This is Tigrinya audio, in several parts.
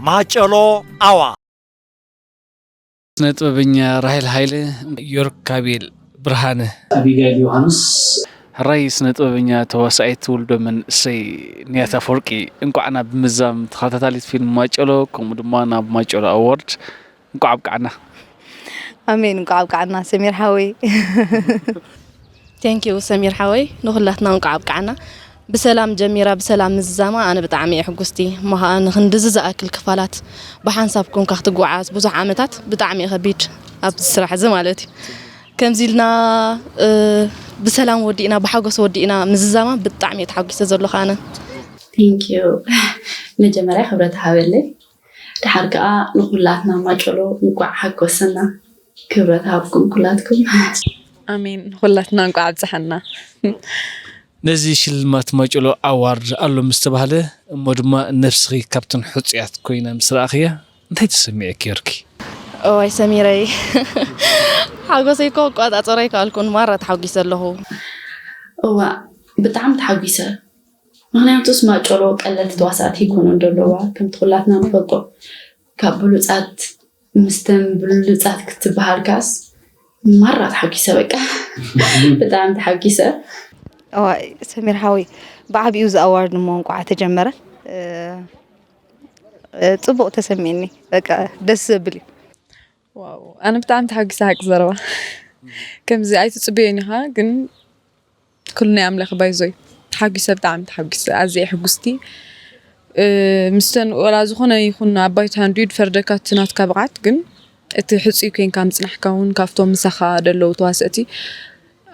ማጨሎ ኣዋ። ስነ ጥበበኛ ራሄል ሃይለ፣ ዮርካቤል ብርሃነ፣ ኣቢጋይል ዮሃንስ። ሕራይ ስነ ጥበበኛ ተዋሳኣይ ትውልዶ መንእሰይ ንያት ኣፈወርቂ፣ እንኳዕ ናብ ምዛም ተኸታታሊት ፊልም ማጨሎ ከምኡ ድማ ናብ ማጨሎ ኣዋርድ እንኳዕ ኣብቃዕና። ኣሜን። እንኳዕ ኣብቃዕና ሰሚር ሓወይ። Thank you ሰሚር ሓወይ፣ ንኹላትና እንቋዕ ኣብቃዓና። ብሰላም ጀሚራ ብሰላም ምዝዛማ ኣነ ብጣዕሚ እየ ሕጉስቲ። እሞ ኸዓ ንኽንድዚ ዝኣክል ክፋላት ብሓንሳብ ኮንካ ክትጓዓዝ ብዙሕ ዓመታት ብጣዕሚ እዩ ከቢድ ኣብዚ ስራሕ እዚ ማለት እዩ። ከምዚ ኢልና ብሰላም ወዲእና ብሓጎስ ወዲእና ምዝዛማ ብጣዕሚ እየ ተሓጒሰ ዘለኹ ኣነ። Thank you መጀመርያ ክብረት ሃበለይ። ደሓር ከዓ ንኩላትና ማጨሎ እንቋዕ ሓጎሰና። ክብረት ሃብኩም ኩላትኩም። ኣሜን ንኩላትና እንቋዕ ኣብፀሐና። ነዚ ሽልማት ማጨሎ ኣዋርድ ኣሎ ምስ ተባህለ እሞ ድማ ነብስኺ ካብተን ሕፁያት ኮይና ምስ ረኣኽያ እንታይ ተሰሚዑኪ ዮርኪ? እዋይ ሰሚረይ ሓጎሰይ እኮ ክቋፃፀሮ ኣይከኣልኩን። ማራ ተሓጒሰ ኣለኹ። እዋ ብጣዕሚ ተሓጒሰ። ምኽንያቱስ ማጨሎ ቀለልቲ ተዋሳእቲ ኣይኮኑን ዘለዋ ከምቲ ኩላትና ንፈልጦ ካብ ብሉፃት ምስተን ብሉፃት ክትበሃል ከኣስ ማራ ተሓጒሰ በቃ ብጣዕሚ ተሓጒሰ። እዋይ ሰሚር ሓወይ ብዓቢኡ እዚ ኣዋርድ እሞ እንቋዕ ተጀመረ። ፅቡቕ ተሰሚዕኒ በቃ ደስ ዘብል እዩ። ዋው ኣነ ብጣዕሚ ተሓጒሰ ሓቂ ዘረባ ከምዚ ኣይትፅበዮን ኢኻ ግን ኩሉ ናይ ኣምላኽ ባይዞይ ተሓጒሰ ብጣዕሚ ተሓጒሰ ኣዝየ ሕጉስቲ ምስተን ወላ ዝኾነ ይኹን ኣባይታ እንድዩ ድፈርደካ እቲ ናትካ ብቕዓት ግን እቲ ሕፁይ ኮይንካ ምፅናሕካ እውን ካብቶም ምሳኻ ደለዉ ተዋሰእቲ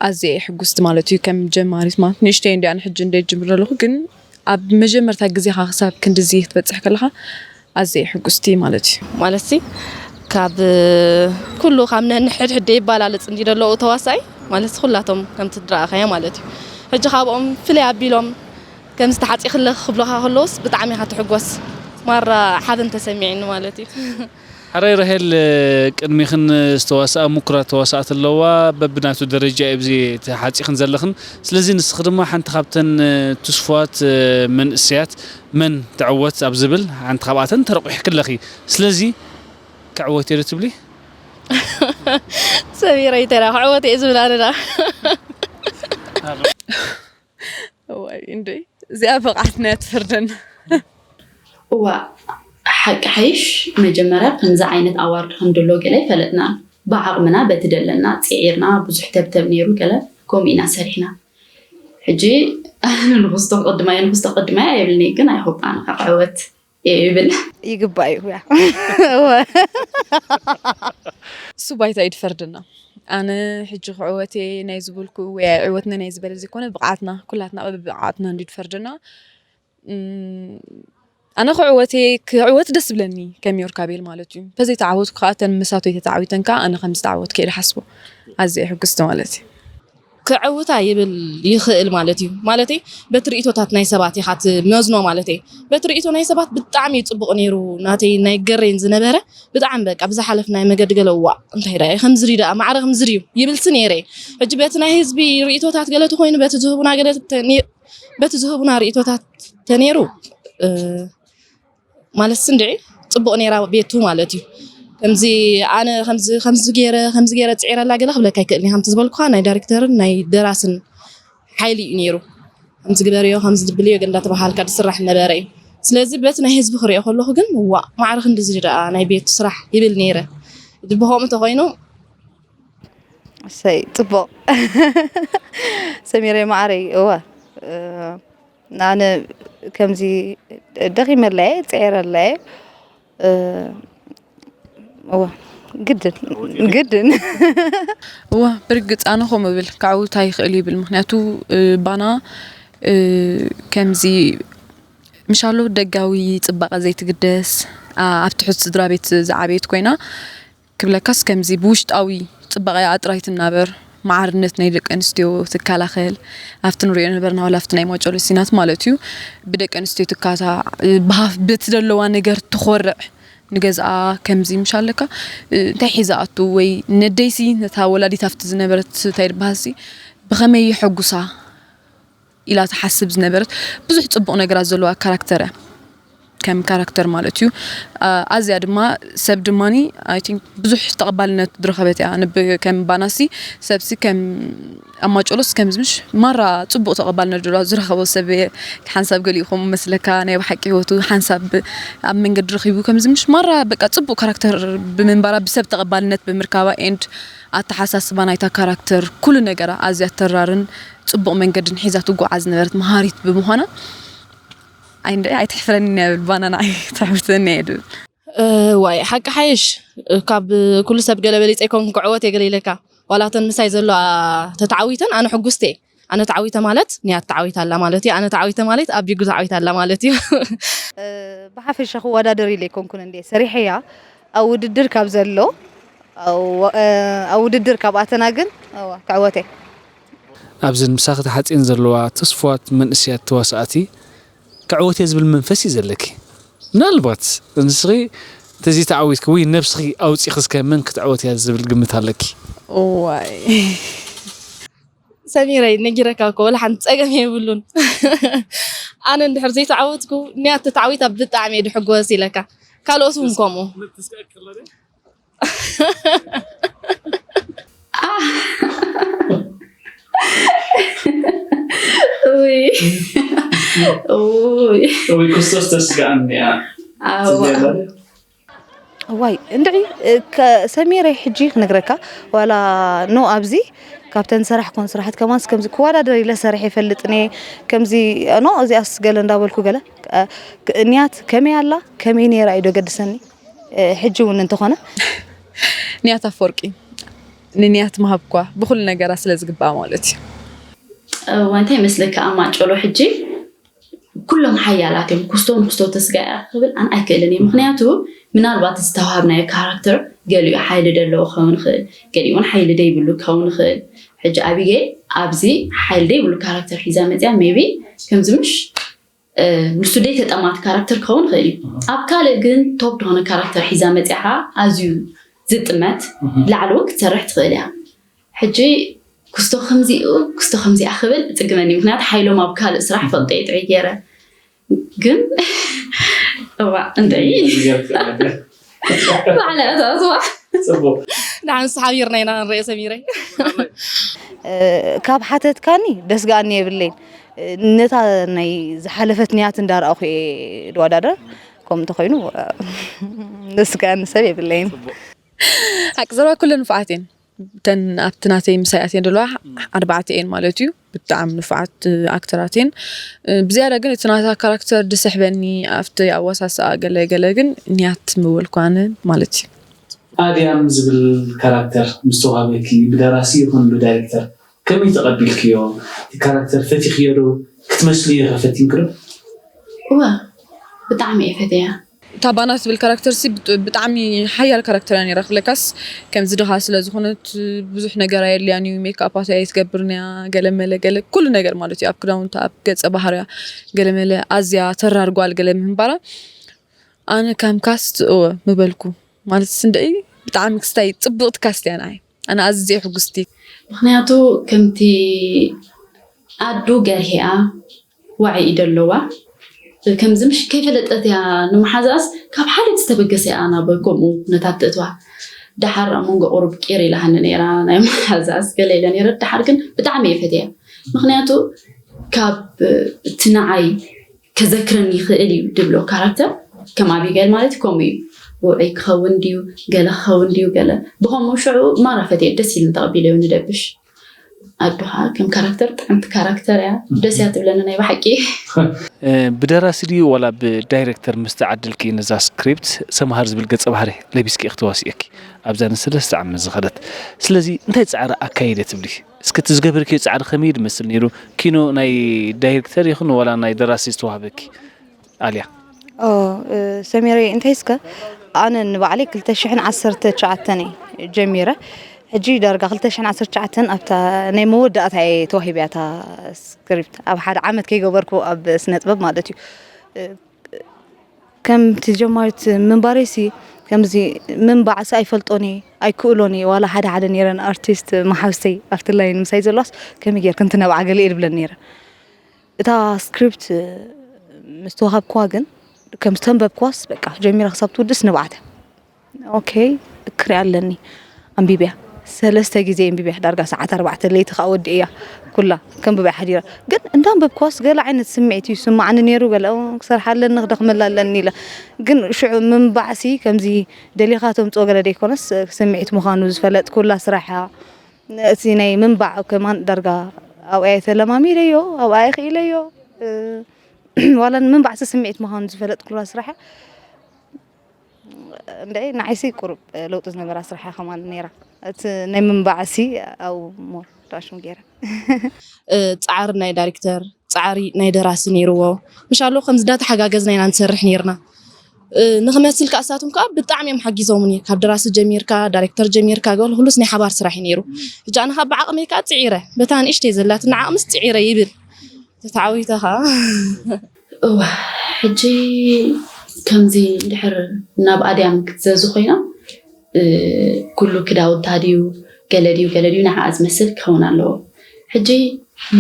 ኣዝየ ሕጉስቲ ማለት እዩ ከም ጀማሪት ማለት ንእሽተይ እንዲ ኣነ ሕጂ እንደ ጅምር ዘለኹ ግን ኣብ መጀመርታ ግዜኻ ክሳብ ክንድዚ ክትበፅሕ ከለኻ ኣዝየ ሕጉስቲ ማለት እዩ። ማለት ሲ ካብ ኩሉ ካብ ነንሕድሕድ ይባላለፅ እንዲ ዘለዉ ተዋሳይ ማለት ኩላቶም ከምቲ ድረኣኸያ ማለት እዩ። ሕጂ ካብኦም ፍልይ ኣቢሎም ከምዚ ተሓፂኽለኺ ክብሉኻ ከለውስ ብጣዕሚ ኢኻ ትሕጎስ። ማራ ሓበን ተሰሚዕኒ ማለት እዩ። ሕራይ ራሄል ቅድሚኽን ዝተዋስኣ ምኩራት ተዋሳእቲ ኣለዋ በብናቱ ደረጃ እዩ ኣብዚ ተሓፂኽን ዘለኽን ስለዚ ንስኺ ድማ ሓንቲ ካብተን ትስፉዋት መንእሰያት መን ትዕወት ኣብ ዝብል ሓንቲ ካብኣተን ተረቑሕኪ ኣለኺ ስለዚ ክዕወት እየ ዶ ትብሊ? ሰሚረይ ተራ ክዕወት እየ ዝብል ኣነ ደኣ እዋይ እንዶይ እዚኣ ብቕዓትና እያ ትፈርደና። እዋ ሓቂ ሓይሽ መጀመርያ ከምዚ ዓይነት ኣዋርድ ከም ደሎ ገለ ኣይፈለጥናን። ብዓቕምና በቲ ደለና ጽዒርና ብዙሕ ተብተብ ነይሩ ገለ ከምኡ ኢና ሰሪሕና። ሕጂ ንጉስቶ ክቕድማ እየ ንጉስቶ ክቕድማ እየ ኣይብልኒ ግን I hope ኣነ ክዕወት እየ ይብል። ይግባእ እዩ ያ እሱ ባይታ እዩ ድፈርድና ኣነ ሕጂ ክዕወት እየ ናይ ዝበልኩ ወይ ኣይዕወትነ ናይ ዝበለ ዘይኮነ ብቕዓትና ኩላትና ብብቕዓትና እንዲ ድፈርድና ኣነ ክዕወት እየ ክዕወት ደስ ብለኒ ከም ዮርካቤል ማለት እዩ እንተዘይተዓወትኩ ከዓ እተን ምሳቶይ ተተዓዊተን ከዓ ኣነ ከም ዝተዓወትኩ እየ ድሓስቦ ኣዝየ ሕጉስቲ ማለት እዩ ክዕውታ ይብል ይኽእል ማለት እዩ ማለተይ በቲ ርእቶታት ናይ ሰባት ኢኻ ትመዝኖ ማለተይ በቲ ርእቶ ናይ ሰባት ብጣዕሚ እዩ ፅቡቕ ነይሩ ናተይ ናይ ገሬን ዝነበረ ብጣዕሚ በቃ ብዝሓለፍናዮ መገዲ ገለ ዋእ እንታይ ደኣ ከምዚ ድዩ ደኣ ማዕረ ከምዚ ድዩ ይብልሲ ነይረ ሕጂ በቲ ናይ ህዝቢ ርእቶታት ገለ ተኾይኑ በቲ ዝህቡና ገለ በቲ ዝህቡና ርእቶታት ተነይሩ ማለትሲ እንድዒ ፅቡቕ ነይራ ቤቱ ማለት እዩ ከምዚ ኣነ ከምዚ ከምዚ ገይረ ከምዚ ገይረ ፅዒረላ ገለ ክብለካ ኣይክእልን እየ ከምቲ ዝበልኩኻ ናይ ዳይሬክተርን ናይ ደራስን ሓይሊ እዩ ነይሩ ከምዚ ግበርዮ ከምዚ ድብልዮ ገለ እንዳተባሃልካ ዝስራሕ ነበረ እዩ ስለዚ በቲ ናይ ህዝቢ ክሪኦ ከለኹ ግን ዋእ ማዕረ ክንድዚ ደኣ ናይ ቤቱ ስራሕ ይብል ነይረ ብኸምኡ እንተኾይኑ እሰይ ፅቡቕ ሰሚረይ ማዓረይ እወ ኣነ ከምዚ ደኺመላ እየ ፅዒረላ እየ እወ ግድን ግድን እወ ብርግፅ ኣነ ከምኡ እብል ክዕውት ኣይኽእል ይብል ምክንያቱ ባና ከምዚ ምሻሎ ደጋዊ ፅባቐ ዘይትግደስ ኣብ ትሑት ስድራ ቤት ዝዓበየት ኮይና ክብለካስ ከምዚ ብውሽጣዊ ፅባቐኣ ጥራይ ትናበር፣ ማዕርነት ናይ ደቂ ኣንስትዮ ትከላኸል፣ ኣብቲ ንሪኦ ነበርና ዋላ ኣብቲ ናይ ማጨሎ ሲናት ማለት እዩ ብደቂ ኣንስትዮ ትካታዕ፣ ብሃፍ በቲ ዘለዋ ነገር ትኾርዕ፣ ንገዝኣ ከምዚ ምሽ ኣለካ እንታይ ሒዛ ኣቱ ወይ ነደይሲ ነታ ወላዲት ኣብቲ ዝነበረት እንታይ ድበሃልሲ ብኸመይ የሐጉሳ ኢላ ትሓስብ ዝነበረት ብዙሕ ፅቡቕ ነገራት ዘለዋ ካራክተር እያ። ከም ካራክተር ማለት እዩ። ኣዝያ ድማ ሰብ ድማኒ ኣይ ቲንክ ብዙሕ ተቐባልነት ዝረኸበት እያ። ንብ ከም ባናሲ ሰብሲ ከም ኣማጨሎስ ከምዚ ምሽ ማራ ጽቡቕ ተቐባልነት ድሮ ዝረኸቦ ሰብ እየ። ሓንሳብ ገሊኡ ከምኡ መስለካ ናይ ብሓቂ ህይወቱ ሓንሳብ ኣብ መንገዲ ረኺቡ ከምዚ ምሽ ማራ በቃ ጽቡቕ ካራክተር ብምንባራ ብሰብ ተቐባልነት ብምርካባ ኤንድ ኣተሓሳስባ ናይታ ካራክተር ኩሉ ነገራ ኣዝያ ተራርን ጽቡቕ መንገድን ሒዛ ትጓዓዝ ነበረት መሃሪት ብምዃና ኣይንደ ኣይትሕፍረኒ እያ ብል ባና ንዓይ ትሕፍተኒ እያ ድብል። ዋይ ሓቂ ሓይሽ ካብ ኩሉ ሰብ ገለ በሊፀ ይኮን ክዕወት የገለ ኢለካ ዋላተን ምሳይ ዘለዋ ተተዓዊተን ኣነ ሕጉስቲ እየ። ኣነ ተዓዊተ ማለት ንያ ተዓዊታ ኣላ ማለት እዩ። ኣነ ተዓዊተ ማለት ኣብ ቢጉ ተዓዊታ ኣላ ማለት እዩ። ብሓፈሻ ክወዳደር ኢለ ኣይኮንኩን እንዴ ሰሪሐያ ኣብ ውድድር ካብ ዘሎ ኣብ ውድድር ካብ ኣተና ግን ክዕወተ። ኣብዘን ምሳኺ ተሓፂን ዘለዋ ተስፉዋት መንእስያት ተዋሳእቲ ክዕወት እየ ዝብል መንፈስ እዩ ዘለኪ። ምናልባት ንስኺ ተዚ ተዓዊትኪ ወይ ነብስኺ ኣውፂኺ እስከ መን ክትዕወት እያ ዝብል ግምት ኣለኪ? ዋይ ሰሚረይ ነጊረካ እኮ ወላ ሓንቲ ፀገም የብሉን። ኣነ እንድሕር ዘይተዓወትኩ ንያ ተተዓዊታ ብጣዕሚ እየ ድሕጎስ ኢለካ። ካልኦት እውን ከምኡ። ውይ ውይ ወይ ክርስቶስ ተስጋኣኒ እያ ኣዋ ዋይ እንድዒ ሰሚረይ ሕጂ ክነግረካ ዋላ ኖ ኣብዚ ካብተን ሰራሕ ኮን ስራሓት ከማንስ ከምዚ ክወዳደር ኢለ ሰሪሐ ይፈልጥን እየ ከምዚ ኖ እዚኣስ ገለ እንዳበልኩ ገለ ንያት ከመይ ኣላ ከመይ ነይራ እዩ ዶ ገድሰኒ ሕጂ እውን እንተኾነ ንያት ኣፈወርቂ ንንያት ምሃብ እኳ ብኩሉ ነገራ ስለ ዝግባኣ ማለት እዩ እንታይ ይመስለካ ኣማጨሎ ሕጂ ኩሎም ሓያላት እዮም። ኩስቶ ንኩስቶ ተስጋያ ክብል ኣነ ኣይክእልን እየ። ምክንያቱ ምናልባት ዝተዋሃብናዮ ካራክተር ገሊኡ ሓይሊ ደለዎ ክኸውን ይኽእል፣ ገሊኡ እውን ሓይሊ ደይብሉ ክኸውን ይኽእል። ሕጂ ኣቢጌል ኣብዚ ሓይሊ ደይብሉ ካራክተር ሒዛ መፅያ ሜቢ ከምዚ ምሽ ንሱ ደይ ተጠማት ካራክተር ክኸውን ይኽእል እዩ። ኣብ ካልእ ግን ቶፕ ዝኾነ ካራክተር ሒዛ መፅያ ከዓ ኣዝዩ ዝጥመት ላዕሊ እውን ክትሰርሕ ትኽእል እያ። ሕጂ ክስቶ ከምዚኡ ክስቶ ከምዚኣ ክብል እፅግመኒ ምክንያቱ ሓይሎም ኣብ ካልእ ስራሕ ፈልጦ እየ ጥዑይ ገይረ ግን እዋ እንታይ ባዕላ እታ እትዋ ፅቡቅ ንሓንስ ሓቢርና ኢና ንሪኦ ሰሚረይ ካብ ሓተትካኒ ደስጋኣኒ የብለይን ነታ ናይ ዝሓለፈት ንያት እንዳረኣኹ እየ ዝወዳደር ከምኡ እንተኮይኑ ደስጋኣኒ ሰብ የብለይን ሓቂ ዘረባ ኩለን ንፉዓት እየን እተን ኣብቲ ናተይ ምሳይ ኣትየን ዘለዋ ኣርባዕተ እየን ማለት እዩ ብጣዕሚ ንፉዓት ኣክተራት እየን ብዝያዳ ግን እቲ ናታ ካራክተር ድስሕበኒ ኣብቲ ኣዋሳስኣ ገለ ገለ ግን ንያት ምበልኩ ኣነ ማለት እዩ ኣድያም ዝብል ካራክተር ምስ ተዋህበኪ ብደራሲ ይኹን ብዳይሬክተር ከመይ ተቐቢልክዮ? እቲ ካራክተር ፈቲኽዮ ዶ? ክትመስልዮ ኸ ፈቲንኪ ዶ? እወ ብጣዕሚ እየ ፈትያ። እታ ባና ትብል ካራክተር ሲ ብጥ- ብጣዕሚ ሓያል ካራክተር እያ ነይራ ክብለካስ ከምዚ ድኻ ስለ ዝኾነት ብዙሕ ነገር ኣየድልያን እዩ ሜክኣፓት እያ ትገብር እያ ገለ መለ ገለ ኩሉ ነገር ማለት እዩ ኣብ ክዳውንታ ኣብ ገፀ ባህርያ ገለ መለ ኣዝያ ተራር ጓል ገለ ምህንባራ ኣነ ከም ካስት እወ ምበልኩ ማለት ስንደይ ብጣዕሚ ክስታይ ፅብቕቲ ካስት እያ ንዓይ ኣነ ኣዝየ ሕጉስቲ ምክንያቱ ከምቲ ኣዱ ገርሂኣ ዋዒ እዩ ደለዋ ከምዚ ምሽ ከይፈለጠት እያ ንመሓዛኣስ ካብ ሓሊት ዝተበገሰ እያ ናብ ከምኡ ኩነታት ተእትዋ ደሓር ኣብ መንጎ ቁሩብ ቂር ኢላሃኒ ነይራ ናይ መሓዛኣስ ገለ ኢለ ነይረ ደሓር ግን ብጣዕሚ እየ ፈትያ ምክንያቱ ካብ እቲ ንዓይ ከዘክረኒ ይኽእል እዩ ድብሎ ካራክተር ከም ኣቢጋይል ማለት ከምኡ እዩ ውዑይ ክኸውን ድዩ ገለ ክኸውን ድዩ ገለ ብኸምኡ ሽዑ ማራ ፈትየ ደስ ኢልን ተቐቢለዮ ንደብሽ ኣዱ ከዓ ከም ካራክተር ጥዕምቲ ካራክተር እያ ደስ እያ ትብለኒ ናይ ብሓቂ ብደራሲ ድዩ ዋላ ብዳይረክተር ምስ ተዓደልኪ ነዛ ስክሪፕት ሰምሃር ዝብል ገፀ ባህሪ ለቢስኪ ክትዋስእኪ ኣብዛ ንሰለስተ ዓመት ዝኸደት ስለዚ እንታይ ፃዕሪ ኣካይደ ትብሊ እስኪ እቲ ዝገበርክዮ ፃዕሪ ከመይ ድመስል ነይሩ ኪኖ ናይ ዳይረክተር ይኹን ዋላ ናይ ደራሲ ዝተዋህበኪ ኣልያ ሰሚረይ እንታይ እስከ ኣነ ንባዕለይ ክልተ ሽሕን ዓሰርተ ትሽዓተን እየ ጀሚረ ሕጂ ዳርጋ ክልተ ሽሕን ዓሰርተ ትሽዓተን ኣብታ ናይ መወዳእታ እየ ተዋሂብያ እታ ስክሪፕት ኣብ ሓደ ዓመት ከይገበርኩ ኣብ ስነ ጥበብ ማለት እዩ ከምቲ ጀማሪት ምንባረይሲ ከምዚ ምንባዕሲ ኣይፈልጦን እየ ኣይክእሎን እየ ዋላ ሓደ ሓደ ነይረን ኣርቲስት መሓዝተይ ኣብቲ ላይን ምሳይ ዘለዋስ ከመይ ጌርክን ትነብዓ ገለ እየ ድብለን ነይረን እታ ስክሪፕት ምስ ተዋሃብክዋ ግን ከም ዝተንበብኳስ በቃ ጀሚራ ክሳብ ትውድስ ንብዓተ። ኦኬ፣ ክሪኣ ኣለኒ። ኣንቢብያ ሰለስተ ግዜ ኣንቢብያ፣ ዳርጋ ሰዓት ኣርባዕተ ለይቲ ከዓ ወዲእያ። ኩላ ከንብባ ሓዲራ። ግን እንዳንበብኳስ ገለ ዓይነት ስምዒት እዩ ይስማዓኒ ነይሩ። ገለ "ኦ፣ ክሰርሓ ኣለኒ፣ ክደኽመላ ኣለኒ" ኢለ። ግን ሽዑ ምንባዕሲ ከምዚ ደሊኻ ተምፅኦ ገለ ደይኮነስ፣ ስምዒት ምዃኑ ዝፈለጥኩላ ስራሕ እያ። እቲ ናይ ምንባዕ ከማን ዳርጋ ኣብኣ እየ ተለማሚደዮ፣ ኣብኣ እየ ክኢለዮ። እ፣ ዋላ ንምንባዕሲ ስምዒት ምዃኑ ዝፈለጥኩላ ስራሕ እያ። እንደ ንዓይሲ ቁሩብ ለውጢ ዝነበራ ስራሕ እያ ከማን ነይራ። እቲ ናይ ምንባዕሲ ኣብ ሞር ዳሽም ገይረ። እ፣ ጻዕሪ ናይ ዳይሬክተር፣ ጻዕሪ ናይ ደራሲ ነይርዎ። ምሻሎ ከምዚ እንዳተሓጋገዝና ኢና ንሰርሕ ነይርና። እ፣ ንኽመስል ከኣ እሳቶም ከኣ ብጣዕሚ እዮም ሓጊዞምኒ። ካብ ደራሲ ጀሚርካ፣ ዳይሬክተር ጀሚርካ፣ ገለ ኩሉስ ናይ ሓባር ስራሕ እዩ ነይሩ። ሕጂ ኣነ ከኣ ብዓቕመይ ከኣ ጽዒረ። በታ ንእሽተይ ዘላትና ዓቕምስ ጽዒረ ይብል። ተተዓዊተ ከኣ። እዋ፣ ሕጂ ከምዚ እንድሕር ናብ ኣድያም ክትዘዙ ኮይና፣ እ፣ ኩሉ ክዳውንታ ድዩ፣ ገለ ድዩ፣ ገለ ድዩ፣ ንዓኣ ዝመስል ክኸውን ኣለዎ። ሕጂ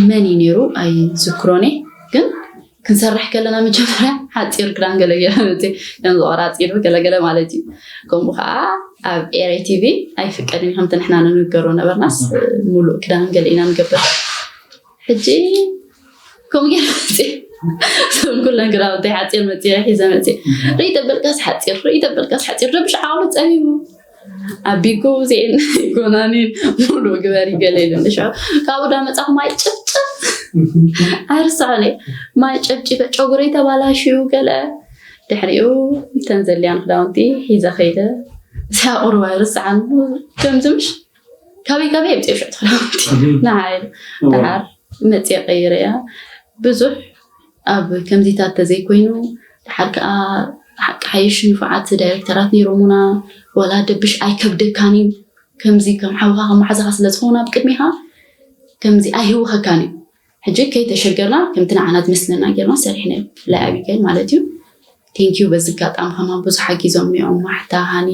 መን እዩ ነይሩ ኣይዝክሮን እየ፣ ግን ክንሰርሕ ከለና መጀመርያ ሓጺር ክዳን ገለ ገለ መጽእ፣ ከም ዝቆራጺ ኢሉ ገለ ገለ ማለት እዩ። ከምኡ ከኣ ኣብ ኤሪ ቲቪ ኣይፍቀድን እዩ፣ ከምቲ ንሕና ንንገሮ ነበርናስ፣ ሙሉእ ክዳን ገለ ኢና ንገብር። ሕጂ ከምኡ ገይረ መጽእ። እዞም ኩለን ክዳውንተይ ሓጺር መጽእ፣ ሒዘ መጽእ። ርእይ ተበልካስ ሓጺር፣ ርእይ ተበልካስ ሓጺር። ረብሽ ዓቕሉ ጸቢቡ። ኣቢጎ እዚኤን ጎናኒን ሙሉእ ግበሪ ገለ ኢሉ እንደ ሽዑ። ካብኡ ዳ መጻኹ ማይ ጭፍጭፍ። ኣይርስዖን እየ። ማይ ጨብጪፈ ጨጉረይ ተባላሽዩ ገለ። ድሕሪኡ እተን ዘልያን ክዳውንቲ ሒዘ ከይደ። እዚኣ ቁሩብ ኣይርስዓን። ከምዚ ምሽ ካበይ ካበይ የምፅኦ ሽዑ ክዳውንቲ። ንዓይ እዋ። ደሓር መፅየ ቀይረ እያ። ብዙሕ ኣብ ከምዚታት ተዘይኮይኑ፣ ደሓር ከኣ ሓቂ ሓይሽ ንፉዓት ዳይሬክተራት ነይሮሙና። ወላ ደብሽ ኣይከብደካን እዩ። ከምዚ ከም ሓውኻ ከም መሓዛኻ ስለ ዝኾኑ ኣብ ቅድሜኻ ከምዚ ኣይህውኸካን እዩ። ሕጂ ከይተሸገርና ከምቲ ንዓና ዝመስለና ጌርና ሰሪሕና እዩ። ብፍላይ ኣቢጋይል ማለት እዩ። ቴንኪዩ። በዚ ኣጋጣሚ ከማን ብዙሕ ሓጊዞም እዮም። ማሕታ፣ ሃኒ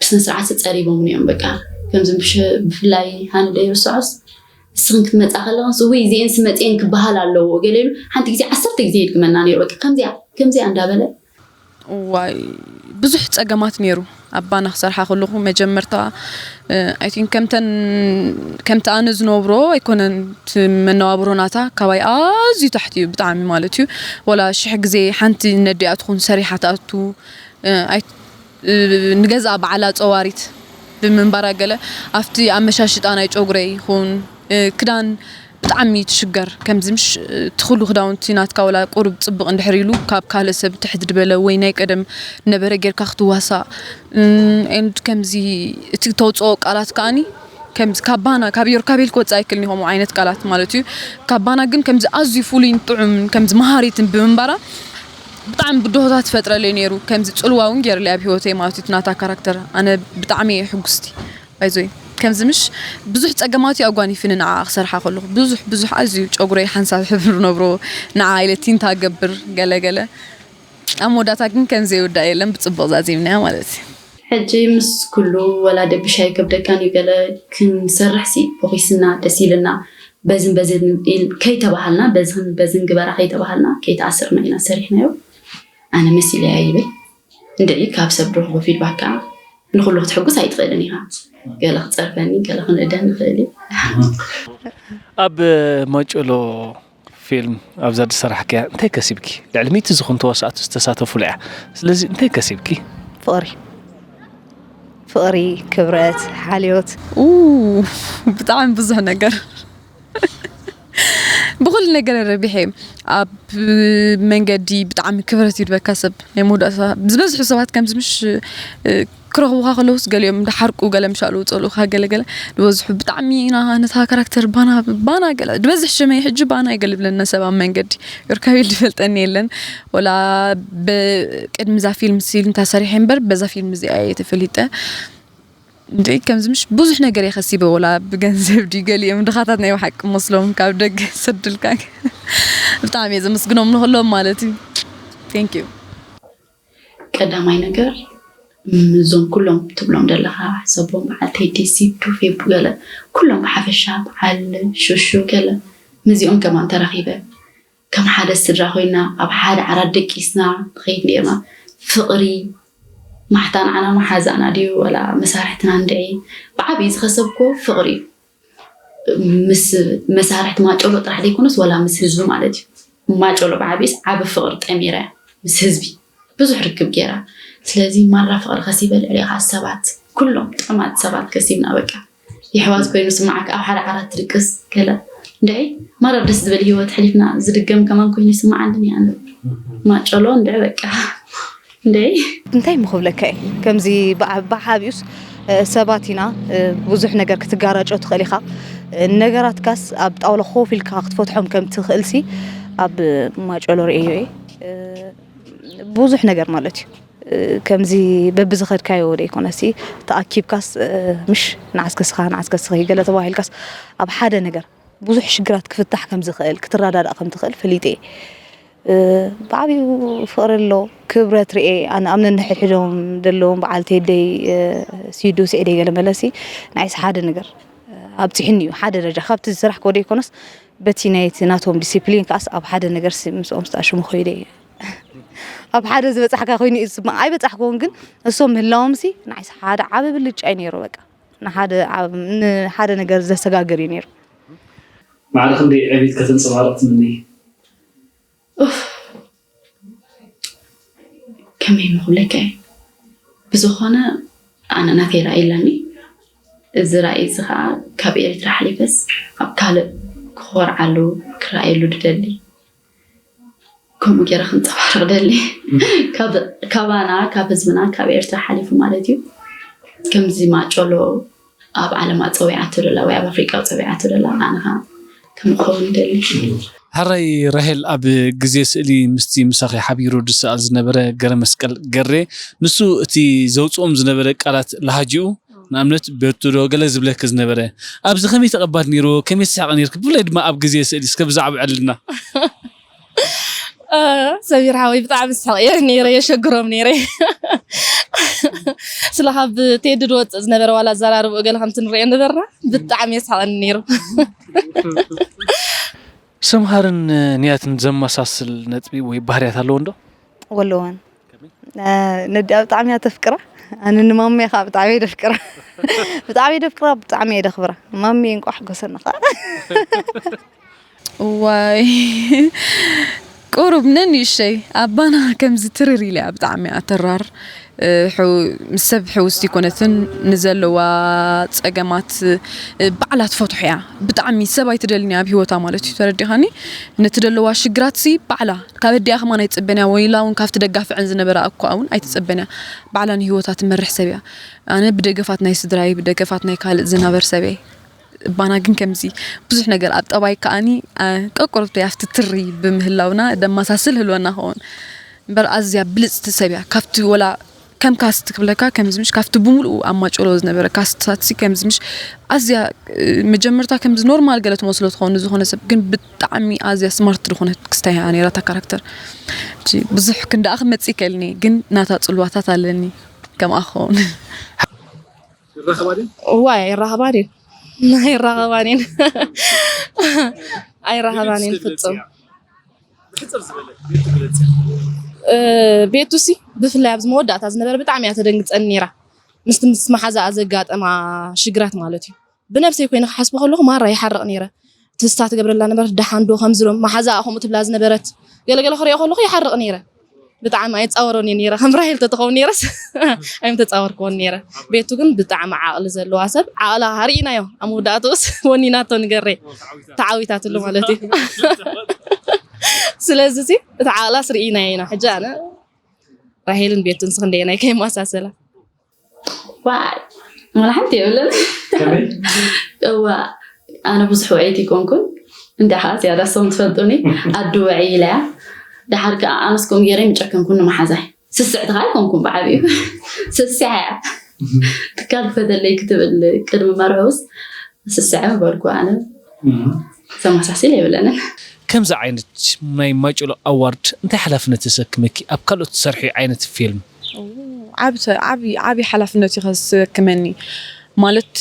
ብስነ ስርዓት ጸሪቦም እዮም። በቃ ከምዚ ብሽ-፣ ብፍላይ ሃኒ ደይርስዖስ፣ እስኽን ክትመጻ ከለኽን፣ "ውይ፣ እዚኤን ስመጽኤን ክበሃል ኣለዎ" ገለ ኢሉ ሓንቲ ግዜ ዓሰርተ ግዜ ይድግመና ነይሩ። በቃ ከምዚኣ፣ ከምዚኣ እንዳበለ። እዋይ፣ ብዙሕ ጸገማት ነይሩ። ኣባና ክሰርሓ ከለኹ መጀመርታ፣ እ፣ ኣይ ቲንክ ከምተን፣ ከምቲ ኣነ ዝነብሮ ኣይኮነን፣ እቲ መነባብሮ ናታ ካባይ ኣዝዩ ታሕቲ እዩ ብጣዕሚ ማለት እዩ። ወላ ሽሕ ግዜ ሓንቲ ነዲኣ ትኹን ሰሪሓ ትኣቱ፣ እ፣ ኣይ-፣ እ፣ ንገዝኣ በዓላ ጸዋሪት ብምንባራ ገለ ኣብቲ ኣመሻሽጣ ናይ ጨጉረይ ይኹን፣ እ፣ ክዳን ብጣዕሚ ትሽገር። ከምዚ ምሽ፣ እ፣ እቲ ኩሉ ክዳውንቲ ናትካ ወላ ቁሩብ ጽብቕ እንድሕር ኢሉ ካብ ካልእ ሰብ ትሕት ዝበለ ወይ ናይ ቀደም ነበረ ጌርካ ክትዋሳእ፣ እ፣ ኤንድ ከምዚ እቲ ተውጽኦ ቃላት ከኣኒ ከምዚ ካብ ባና፣ ካብ ዮርካቤል ክወጽእ ኣይክእልን እዩ ከምኡ ዓይነት ቃላት ማለት እዩ። ካብ ባና ግን ከምዚ ኣዝዩ ፍሉይን ጥዑምን ከምዚ መሃሪትን ብምንባራ ብጣዕሚ ብድሆታት ትፈጥረለይ ነይሩ። ከምዚ ጽልዋ እውን ገይርለይ ኣብ ህይወተይ ማለት እዩ እቲ ናታ ካራክተር። ኣነ ብጣዕሚ እየ ሕጉስቲ። ኣይዞይ፣ ከምዚ ምሽ ብዙሕ ጸገማት እዩ ኣጓኒፍኒ ንዓኣ ክሰርሓ ከለኹ። ብዙሕ፣ ብዙሕ ኣዝዩ ጨጉረይ ሓንሳብ ሕብሪ ነብሮ፣ ንዓኣ ኢለ ቲንታ ገብር፣ ገለ ገለ። ኣብ መወዳእታ ግን ከም ዘይውዳእ የለን፣ ብጽቡቕ ዛዚምናያ ማለት እዩ። ሕጂ ምስ ኩሉ ወላ ደብሽ ኣይከብደካን እዩ፣ ገለ ክንሰርሕሲ ቦኺስና ደስ ኢልና፣ በዝን በዝን ኢል-፣ ከይተባሃልና፣ በዝን በዝን ግበራ ከይተባሃልና፣ ከይተኣሰርና ኢና ሰሪሕናዮ። ኣነ መሲለያ ይብል። እንድዒ ካብ ሰብ ድረኽቦ ፊድባክ ከኣ ንኹሉ ክትሕጉስ ኣይትኽእልን ኢኻ። ገለ ክጸርፈኒ፣ ገለ ክንእደኒ ንኽእል እዩ። ኣብ ማጨሎ ፊልም ኣብዛ ዝሰራሕካያ እንታይ ከሲብኪ? ልዕሊ ሚእቲ ዝኾኑ ተዋሳእቲ ዝተሳተፉላ እያ። ስለዚ እንታይ ከሲብኪ? ፍቕሪ። ፍቕሪ፣ ክብረት፣ ሓልዮት። ኡ፣ ብጣዕሚ ብዙሕ ነገር። ብኹሉ ነገር ረቢሐ እየ። ኣብ መንገዲ ብጣዕሚ ክብረት ይድበካ ሰብ። ናይ መወዳእታ ዝበዝሑ ሰባት ከምዚ ምሽ፣ እ፣ ክረኽቡኻ ከለውስ ገሊኦም እንዳሓርቁ ገለ ምሻሉ ውፀሉኻ ገለ ገለ ዝበዝሑ ብጣዕሚ ኢና ነታ ካራክተር ባና፣ ባና ገለ ዝበዝሕ ሽመይ ሕጂ ባና ይገል ብለና ሰብ ኣብ መንገዲ። ዮርካቤል ዝፈልጠኒ የለን። ወላ በ-፣ ቅድሚ እዛ ፊልም ሲል እንታ ሰሪሐ እምበር በዛ ፊልም እዚኣ እየ ተፈሊጠ። እንዴ፣ ከምዚ ምሽ ብዙሕ ነገር እየ ከሲበ፣ ወላ ብገንዘብ ድዩ ገሊኦም ድኻታት ናይ ብሓቂ መስሎም ካብ ደገ ሰድልካ። ብጣዕሚ እየ ዘመስግኖም ንኹሎም ማለት እዩ። Thank you። ቀዳማይ ነገር፣ እዞም ኩሎም ትብሎም ዘለኻ፣ ሰቦም፣ በዓል ቴዲ፣ ሲዱ፣ ፌቡ ገለ፣ ኩሎም ብሓፈሻ፣ በዓል ሹሹ ገለ፣ ምስዚኦም ከማን ተራኺበ። ከም ሓደ ስድራ ኮይና ኣብ ሓደ ዓራት ደቂስና ንኸይድ ነርና። ፍቕሪ ማሕታ ንዓና መሓዛና ድዩ ወላ መሳርሕትና እንድዒ? ብዓብዪ ዝኸሰብኮ ፍቕሪ እዩ። ምስ መሳርሕቲ ማጨሎ ጥራሕ ዘይኮነስ ወላ ምስ ህዝቢ ማለት እዩ። ማጨሎ ብዓብይስ ዓቢ ፍቕሪ ጠሚራ እያ ምስ ህዝቢ ብዙሕ ርክብ ገይራ። ስለዚ ማራ ፍቕሪ ከሲበ ልዕሊ ከዓ ሰባት ኩሎም ጥዑማት ሰባት ከሲብና በቃ። የሕዋት ኮይኑ ስማዓካ ኣብ ሓደ ዓራት ትድቅስ ገለ እንድዒ ማራ ደስ ዝብል ህይወት ሕሊፍና ዝድገም ከማን ኮይኑ ይስማዓኒ ኣነ። ማጨሎ እንድዒ በቃ እንድዒ እንታይ ምክብለካ እዩ ከምዚ ብዓቢኡስ ሰባት ኢና ብዙሕ ነገር ክትጋራጮ ትኽእል ኢኻ። ነገራትካስ ኣብ ጣውላ ኮፍ ኢልካ ክትፈትሖም ከም ትኽእል ሲ ኣብ ማጨሎ ርእዮ እየ። ብዙሕ ነገር ማለት እዩ። ከምዚ በብዝኸድካዮ ዘይኮነሲ ተኣኪብካስ ምሽ ንዓስከስኻ ንዓስከስኺ ገለ ተባሂልካስ ኣብ ሓደ ነገር ብዙሕ ሽግራት ክፍታሕ ከም ዝኽእል ክትረዳዳእ ከም ትኽእል ፈሊጠ እየ። ብዓብዩ ፍቕሪ ኣሎ ክብረት ርኤ ኣነ ኣብ ነንሕድሕዶም ዘለዎም በዓል ቴደይ ሲዱ ስዒደይ ገለ መለሲ ናይስ ሓደ ነገር ኣብፅሕኒ እዩ ሓደ ደረጃ ካብቲ ዝሰራሕክዎ ዘይኮነስ በቲ ናይቲ ናቶም ዲሲፕሊን ከዓስ ኣብ ሓደ ነገር ምስኦም ዝተኣሽሙ ኮይደ እዩ ኣብ ሓደ ዝበፃሕካ ኮይኑ እዩ ዝስማዕ ኣይበፃሕክዎን ግን እሶም ምህላዎም ሲ ንዓይስ ሓደ ዓበ ብልጫ እዩ ነይሩ በቃ ንሓደ ዓብ- ንሓደ ነገር ዘሰጋግር እዩ ነይሩ ማዕረ ክንደይ ዕቤት ከተንፀባርቕ ትምነይ? ከመይ ምኽብለካ እየ ብዝኾነ ኣነ ናተይ ራእይ ኣለኒ እዚ ራእይ እዚ ከዓ ካብ ኤርትራ ሓሊፈስ ኣብ ካልእ ክኾርዓሉ ክረኣየሉ ድደሊ ከምኡ ገይረ ክንፀባርቕ ደሊ ካባና ካብ ህዝብና ካብ ኤርትራ ሓሊፉ ማለት እዩ ከምዚ ማጨሎ ኣብ ዓለም ኣፀዊዓቶ ደላ ወይ ኣብ ኣፍሪቃ ኣፀዊዓቶ ደላ ኣነ ከዓ ከምኡ ክኸውን ደሊ ሕራይ ራሄል ኣብ ግዜ ስእሊ ምስቲ ምሳኺ ሓቢሩ ዝሰኣል ዝነበረ ገረመስቀል ገሬ ንሱ እቲ ዘውፅኦም ዝነበረ ቃላት ለሃጅኡ ንኣብነት ቤቱ ዶ ገለ ዝብለኪ ዝነበረ ኣብዚ ከመይ ተቐባል ነይርዎ ከመይ ትስሕቂ ነይርኪ ብፍላይ ድማ ኣብ ግዜ ስእሊ እስከ ብዛዕባ ዕልና ሰሚር ሓወይ ብጣዕሚ ስሕቕ እየ ነይረ የሸግሮም ነይረ ስለ ካብ ቴዲ ዝወፅእ ዝነበረ ዋላ ኣዘራርብኡ ገለ ከምቲ ንሪኦ ነበርና ብጣዕሚ የስሕቐኒ ነይሩ ሰምሃርን ንያትን ዘመሳስል ነጥቢ ወይ ባህርያት ኣለዎ እንዶ? ወለወን ነዲኣ ብጣዕሚ እያ ተፍቅራ ኣነ ንማመ ከዓ ብጣዕሚ እየ ደፍቅራ ብጣዕሚ እየ ደፍቅራ ብጣዕሚ እየ ደኽብራ ማመ እንቋዕ ጎሰና ከዓ ዋይ ቁሩብ ነንእሸይ ኣባና ከምዚ ትርር ኢለ እያ ብጣዕሚ እያ ተራር ምስ ሰብ ሕውስቲ ኣይኮነትን ንዘለዋ ፀገማት ባዕላ ትፈትሖ እያ ብጣዕሚ ሰብ ኣይትደልን እያ ኣብ ሂወታ ማለት እዩ ተረዲኻኒ ነቲ ደለዋ ሽግራት ሲ ባዕላ ካብ ኣዲኣ ከማን ኣይትፅበን እያ ወይላ እውን ካብቲ ደጋፍዐን ዝነበራ እኳ እውን ኣይትፅበን እያ ባዕላ ንሂወታ ትመርሕ ሰብ እያ ኣነ ብደገፋት ናይ ስድራይ ብደገፋት ናይ ካልእ ዝናበር ሰብ እየ ባና ግን ከምዚ ብዙሕ ነገር ኣብ ጠባይ ከኣኒ ቀቁርብተይ ኣብቲ ትሪ ብምህላውና ደማሳስል ህልወና ኸውን እምበር ኣዝያ ብልፅቲ ሰብ እያ ካብቲ ወላ ከም ካስት ክብለካ ከምዚ ምሽ ካብቲ ብምሉኡ ኣብ ማጨሎ ዝነበረ ካስትታት ሲ ከምዚ ምሽ ኣዝያ መጀመርታ ከምዚ ኖርማል ገለ ትመስሎ ትኸውን ዝኾነ ሰብ ግን ብጣዕሚ ኣዝያ ስማርት ዝኾነት ክስታይ እያ ነይራታ ካራክተር ብዙሕ ክንዳኣ ክመፅእ ይክእልኒ ግን ናታ ፅልዋታት ኣለኒ ከምኣ ክኸውን ይራኸባ ድዩ? እዋይ ኣይራኸባን እየን ኣይራኸባን እየን ኣይራኸባን እየን ፍፁም ብሕፅር ዝበለ ቤቱ ግለፅ ቤቱ ሲ ብፍላይ ኣብዚ መወዳእታ ዝነበረ ብጣዕሚ እያ ተደንግፀኒ ነይራ ምስቲ ምስ መሓዛኣ ዘጋጠማ ሽግራት ማለት እዩ ብነብሰይ ኮይነ ክሓስቦ ከለኹ ማራ ይሓርቕ ነይረ ትዝታ ትገብረላ ነበረት ደሓን ዶ ከምዚ ዶ መሓዛኣ ከምኡ ትብላ ዝነበረት ገለገለ ክሪኦ ከለኹ ይሓርቕ ነይረ ብጣዕሚ ኣይፃወሮን እየ ነይረ ከም ራሄል ተትኸውን ነይረስ ኣይምተፃወርክዎን ነይረ ቤቱ ግን ብጣዕሚ ዓቕሊ ዘለዋ ሰብ ዓቕላ ርኢናዮ ኣብ መወዳእትኡስ ወኒናቶ ንገሬ ተዓዊታትሉ ማለት እዩ ስለዚ ሲ እቲ ዓቕላስ ርኢናዮ ኢና ሕጂ ኣነ ራሄልን ቤቱን ስክንደየናይ ከይመሳሰላ ዋይ ዋላ ሓንቲ የብለን እዋ ኣነ ብዙሕ ውዕይቲ ይኮንኩን እንዲያ ከዓ ዝያዳ ሰው ትፈልጡኒ ኣዱ ውዕይ ኢላ እያ ድሓር ከዓ ኣነስ ከምኡ ገይረ ምጨከንኩን ንመሓዛይ ስስዕቲ ከዓ ይኮንኩን ብዓብዩ ስስሕ እያ ትካል ክፈተለይ ክትብል ቅድሚ መርዑስ ስስዐ ምበልኩ ኣነ ተመሳሲል የብለንን ከምዚ ዓይነት ናይ ማጨሎ ኣዋርድ እንታይ ሓላፍነት ተሰክመኪ ኣብ ካልኦት ትሰርሒ ዓይነት ፊልም ዓቢ ሓላፍነት እዩ ከስከመኒ ማለት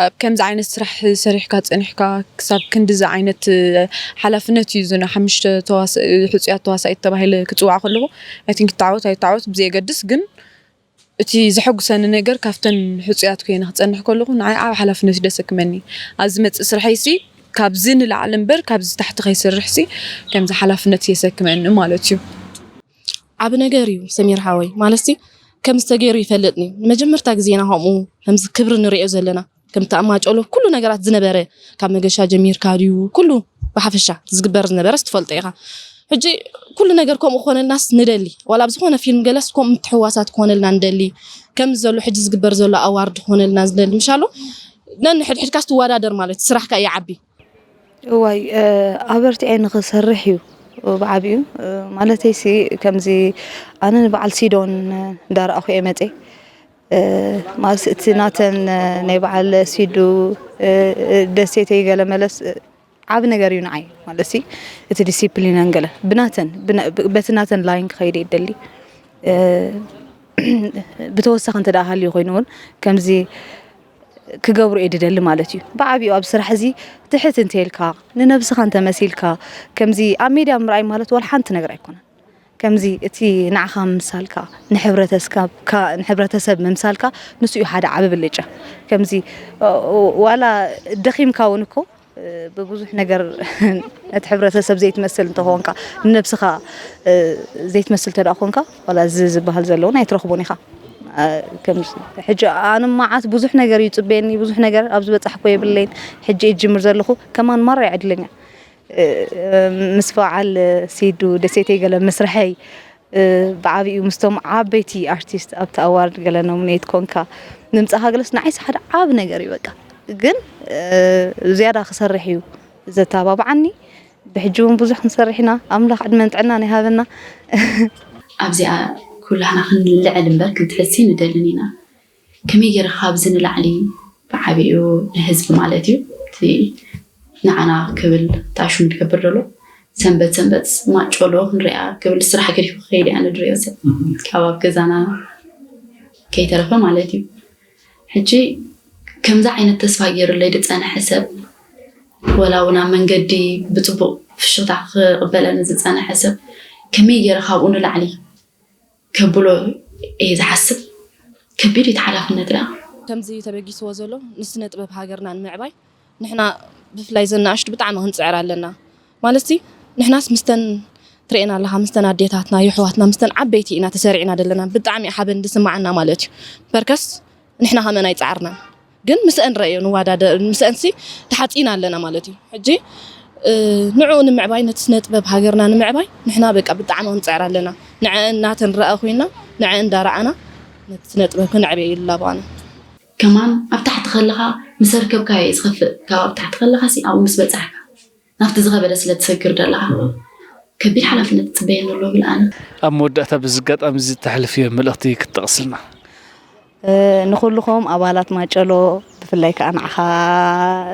ኣብ ከምዚ ዓይነት ስራሕ ሰሪሕካ ጸኒሕካ ክሳብ ክንድዚ ዓይነት ሓላፍነት እዩ ዝና ሓሙሽተ ተዋሳ- ሕጹያት ተዋሳኢት ተባሂለ ክጽዋዕ ከለኹ፣ I think ይተዓወት ኣይተዓወት ብዘየገድስ፣ ግን እቲ ዘሐጉሰኒ ነገር ካብተን ሕጹያት ኮይነ ክጸንሕ ከለኹ ንዓይ ዓቢ ሓላፍነት እዩ ደሰክመኒ። ኣብ ዝመጽእ ስርሐይሲ ካብዚ ንላዕሊ እምበር ካብዚ ታሕቲ ከይሰርሕሲ ከምዚ ሓላፍነት የሰክመኒ ማለት እዩ። ዓቢ ነገር እዩ ሰሚር ሓወይ። ማለትሲ ከምዚ ተገይሩ ይፈልጥኒ። ንመጀመርታ ግዜና ከምኡ ከምዚ ክብሪ ንሪኦ ዘለና። ከምቲ ኣብ ማጨሎ ኩሉ ነገራት ዝነበረ ካብ መገሻ ጀሚርካ ድዩ ኩሉ ብሓፈሻ ዝግበር ዝነበረስ ትፈልጦ ኢኻ። ሕጂ ኩሉ ነገር ከምኡ ክኾነልናስ ንደሊ። ዋላ ኣብ ዝኾነ ፊልም ገለስ ከምኡ ምትሕዋሳት ክኾነልና ንደሊ። ከምዚ ዘሎ ሕጂ ዝግበር ዘሎ ኣዋርድ ክኾነልና ዝደሊ ምሻሎ ነንሕድሕድካስ ትወዳደር ማለት ስራሕካ ይዓቢ። እዋይ ኣበርቲዐ ንኽሰርሕ እዩ ብዓብኡ። ማለተይሲ ከምዚ ኣነ ንበዓል ሲዶን እንዳረኣኹ እየ መፀ። ማለት እቲ ናተን ናይ በዓል ሲዱ ደሴተይ ገለ መለስ ዓብ ነገር እዩ ንዓይ። ማለት እቲ ዲሲፕሊነን ገለ ብናተን በቲ ናተን ላይን ክኸይደ ይደሊ። ብተወሳኺ እንተ ሃልዩ ኮይኑ እውን ከምዚ ክገብሩ እየ ድደሊ ማለት እዩ። ብዓብኡ ኣብ ስራሕ እዚ ትሕት እንተልካ፣ ንነብስኻ እንተመሲልካ፣ ከምዚ ኣብ ሜድያ ምርኣይ ማለት ዋላ ሓንቲ ነገር ኣይኮነን። ከምዚ እቲ ንዓኻ ምምሳልካ፣ ንሕብረተሰብ ምምሳልካ ንሱ እዩ ሓደ ዓቢ ብልጫ። ከምዚ ዋላ ደኺምካ እውን እኮ ብብዙሕ ነገር ነቲ ሕብረተሰብ ዘይትመስል እንተኾንካ ንነብስኻ ዘይትመስል ተደኣ ኮንካ ዋላ እዚ ዝበሃል ዘለውን ኣይትረኽቦን ኢኻ። ሕጂ ኣነ መዓት ብዙሕ ነገር እዩ ፅበየኒ፣ ብዙሕ ነገር ኣብ ዝበፃሕኮ የብለይን። ሕጂ እጅምር ዘለኹ ከማን ማራ ዕድለኛ ምስ በዓል ሲዱ ደሴተይ ገለ ምስርሐይ ብዓብኡ ምስቶም ዓበይቲ ኣርቲስት ኣብቲ ኣዋርድ ገለ ኖሚኔት ኮንካ ምምፃኻ ገለስ ንዓይስ ሓደ ዓብ ነገር እዩ። በቃ ግን ዝያዳ ክሰርሕ እዩ ዘተባብዓኒ። ብሕጂ እውን ብዙሕ ክንሰርሕ ኢና። ኣምላኽ ዕድመን ጥዕናን ይሃበና። ኣብዚኣ ኩላህና ክንልዕል እምበር ክንትሕሲ ንደልን ኢና። ከመይ ገይርካ ኣብዚ ንላዕሊ ብዓቢኡ ንህዝቢ ማለት እዩ እቲ ንዓና ክብል ታሹም ዝገብር ዘሎ ሰንበት ሰንበት ማጨሎ ክንሪኣ ክብል ስራሕ ገዲፉ ክኸይድ እያ ንድሪኦ ሰብ ካብ ኣብ ገዛና ከይተረፈ ማለት እዩ። ሕጂ ከምዚ ዓይነት ተስፋ ገይሩለይ ዝፀንሐ ሰብ ወላ እውን ኣብ መንገዲ ብፅቡቅ ፍሽኽታ ክቕበለኒ ዝፀንሐ ሰብ ከመይ ገይረ ካብኡ ንላዕሊ ከብሎ እየ ዝሓስብ። ከቢድ እዩ እቲ ሓላፍነት ደኣ። ከምዚ ተበጊስዎ ዘሎ ንስነ ጥበብ ሃገርና ንምዕባይ ንሕና ብፍላይ ዘናእሽቱ ብጣዕሚ ክንፅዕር ኣለና። ማለትሲ ንሕናስ ምስተን ትርእየና ኣለኻ ምስተን ኣዴታትና የሕዋትና ምስተን ዓበይቲ ኢና ተሰሪዕና ዘለና ብጣዕሚ ሓበን ዝስማዓና ማለት እዩ። በርከስ ንሕና ከመን ኣይፀዓርናን ግን ምስአን ረእዮ ንዋዳደ ምስአንሲ ተሓፂና ኣለና ማለት እዩ። ሕጂ ንዕኡ ንምዕባይ ነቲ ስነ ጥበብ ሃገርና ንምዕባይ ንሕና በቃ ብጣዕሚ ክንፅዕር ኣለና። ንዐን ናተን ረኣ ኮይና ንዐን እንዳረኣና ነቲ ስነ ጥበብ ክነዕብዮ ይላባና። ከማን ኣብ ታሕቲ ከለኻ ምስ ኣርከብካዮ እዩ ዝኸፍእ ካብ ኣብ ታሕቲ ከለኻ ሲ ኣብኡ ምስ በፃሕካ ናብቲ ዝኸበደ ስለ ትሰግር ዘለኻ ከቢድ ሓላፍነት ትፅበየኒ ኣሎ ብል ኣነ። ኣብ መወዳእታ በዚ ኣጋጣሚ እዚ እተሕልፍዮ መልእኽቲ ክትጠቕስልና? ንኹልኹም ኣባላት ማጨሎ ብፍላይ ከዓ ንዓኻ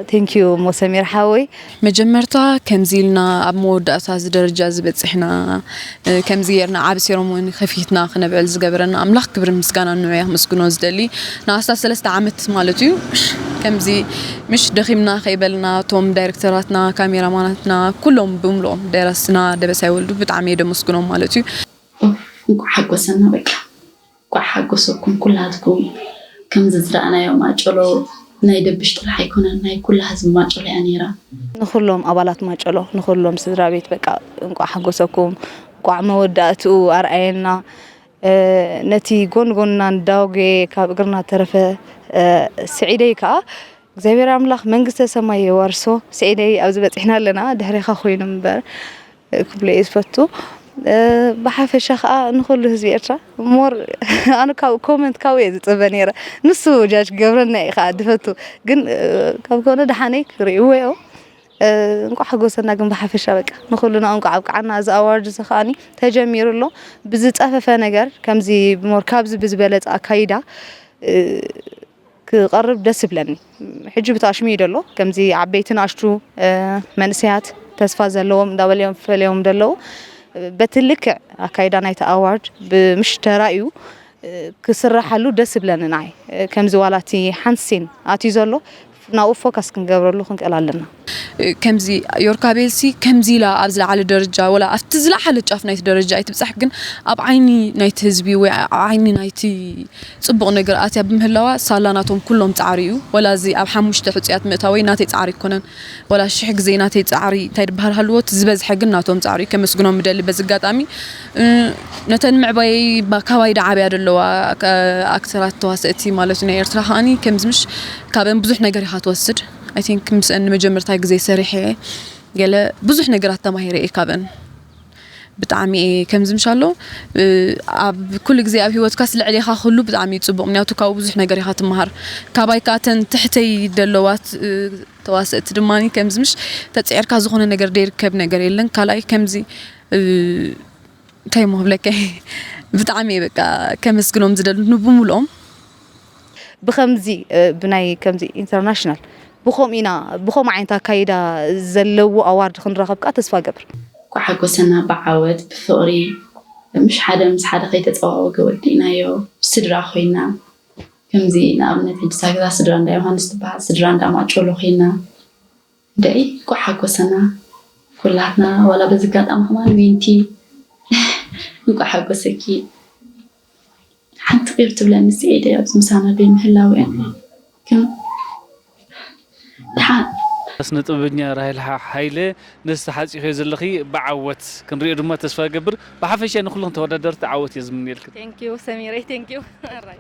ቴንኪዩ እሞ ሰሚር ሓወይ። መጀመርታ ከምዚ ኢልና ኣብ መወዳእታ እዚ ደረጃ እዚ በፂሕና ከምዚ ጌርና ዓቢ ሴረሞኒ ከፊትና ክነብዕል ዝገበረና ኣምላኽ ክብርን ምስጋናን ንዑ እየ ክምስግኖ ዝደሊ። ንኣስታት ሰለስተ ዓመት ማለት እዩ ከምዚ ምሽ ደኺምና ከይበልና እቶም ዳይሬክተራትና ካሜራማናትና ኩሎም ብምልኦም ደራስትና ደበሳይ ወልዱ ብጣዕሚ እየ ደመስግኖም ማለት እዩ። እንኳዕ ሓጎሰና በቃ እንኳዕ ሓጎሰኩም ኩላትኩም። ከምዚ ዝረኣናዮ ማጨሎ ናይ ደብሽ ጥራሕ ኣይኮነን ናይ ኩላ ህዝቢ ማጨሎ እያ ነይራ። ንኩሎም ኣባላት ማጨሎ ንኩሎም ስድራ ቤት በቃ እንቋዕ ሓጎሰኩም እንቋዕ መወዳእትኡ ኣርኣየና። ነቲ ጎን ጎንና እንዳወገየ ካብ እግርና ተረፈ ስዒደይ ከዓ እግዚኣብሔር ኣምላኽ መንግስተ ሰማይ የዋርሶ። ስዒደይ ኣብዚ በፂሕና ኣለና ድሕሬኻ ኮይኑ እምበር ክብሎ እየ ዝፈቱ። ብሓፈሻ ከዓ ንኩሉ ህዝቢ ኤርትራ ሞር ኣነ ካብ ኮመንት ካብኡ እየ ዝፅበ ነይረ። ንሱ ጃጅ ክገብረና እዩ ከዓ ድፈቱ ግን ካብ ኮነ ደሓነይ ክርእይዎ እዮም። እንቋዕ ሓጎሰና ግን ብሓፈሻ በቃ ንኩልና እንቋዕ ኣብቅዓና። እዚ ኣዋርድ እዚ ከዓኒ ተጀሚሩ ኣሎ ብዝፀፈፈ ነገር ከምዚ ሞር ካብዚ ብዝበለፀ ኣካይዳ ክቐርብ ደስ ይብለኒ። ሕጂ ብታሽሙ እዩ ደሎ ከምዚ ዓበይቲ ንኣሽቱ መንእሰያት ተስፋ ዘለዎም እንዳበለዮም ፈለዮም ደለዉ በቲ ልክዕ ኣካይዳ ናይቲ ኣዋርድ ብምሽ ተራእዩ ክስራሓሉ ደስ ይብለኒ ንዓይ። ከምዚ ዋላ እቲ ሓንቲ ሲን ኣትዩ ዘሎ ናብኡ ፎከስ ክንገብረሉ ክንክእል ኣለና። ከምዚ ዮርካቤልሲ ከምዚ ኢላ ኣብ ዝለዓለ ደረጃ ወላ ኣብቲ ዝለዓለ ጫፍ ናይቲ ደረጃ ኣይትብጻሕ፣ ግን ኣብ ዓይኒ ናይቲ ህዝቢ ወይ ኣብ ዓይኒ ናይቲ ጽቡቕ ነገር ኣትያ ብምህላዋ ሳላ ናቶም ኩሎም ጻዕሪ እዩ። ወላ እዚ ኣብ ሓሙሽተ ሕጹያት ምእታወይ ናተይ ጻዕሪ ኣይኮነን፣ ወላ ሽሕ ግዜ ናተይ ጻዕሪ እንታይ ድበሃል ሃልዎ፣ እቲ ዝበዝሐ ግን ናቶም ጻዕሪ ከመስግኖም ምደሊ። በዚ ኣጋጣሚ ነተን ምዕባይ ካባይ ደዓብያ ደለዋ ኣክተራት ተዋሰእቲ ማለት ናይ ኤርትራ ከዓኒ ከምዚ ምሽ ካብን ብዙሕ ነገር ኢኻ ትወስድ። I think ምስአን ንመጀመርታ ግዜ ሰሪሐ ገለ ብዙሕ ነገራት ተማሂረ እየ ካብን። ብጣዕሚ እየ ከምዚ ምሽ ኣሎ ኣብ ኩሉ ግዜ ኣብ ሂወትካ ስለ ዕሌኻ ኩሉ ብጣዕሚ እዩ ጽቡቕ፣ ምክንያቱ ካብኡ ብዙሕ ነገር ኢኻ ትመሃር። ካባይ ከኣተን ትሕተይ ደለዋት ተዋሰእቲ ድማ ከምዚ ምሽ ተፅዒርካ ዝኾነ ነገር ደይርከብ ነገር የለን። ካልኣይ ከምዚ እንታይ ሞ ክብለካ፣ ብጣዕሚ እየ በቃ ከመስግኖም ዝደሊ ንብሙሉኦም። ብከምዚ ብናይ ከምዚ ኢንተርናሽናል ብከምኡ ኢና ብከምኡ ዓይነት ኣካይዳ ዘለዎ ኣዋርድ ክንረኸብ ከዓ ተስፋ ገብር። ኳሓጎሰና ብዓወት ብፍቕሪ ምሽ ሓደ ምስ ሓደ ከይተፀዋወገ ወዲእናዮ። ስድራ ኮይና ከምዚ ንኣብነት ሕጂ ሳግዛ ስድራ እንዳ ዮሃንስ ትበሃል፣ ስድራ እንዳ ማጨሎ ኮይና። ደይ እንኳዕ ሓጎሰና ኩላትና። ዋላ በዚ ኣጋጣሚ ከማን ዊንቲ እንኳዕ ሓጎሰኪ። ሓንቲ ቅር ትብለኒ ስዒደ ኣብዚ ምሳና ደይ ምህላው እያ። ግን ድሓን ስነ ጥበበኛ ራሄል ሓ- ሓይለ ነዚ ተሓፂኽዮ ዘለኺ ብዓወት ክንሪኦ ድማ ተስፋ ገብር። ብሓፈሻ ንኩልኽን ተወዳደርቲ ዓወት እየ ዝምንየልክን። Thank you ሰሚረይ thank you ኣራይ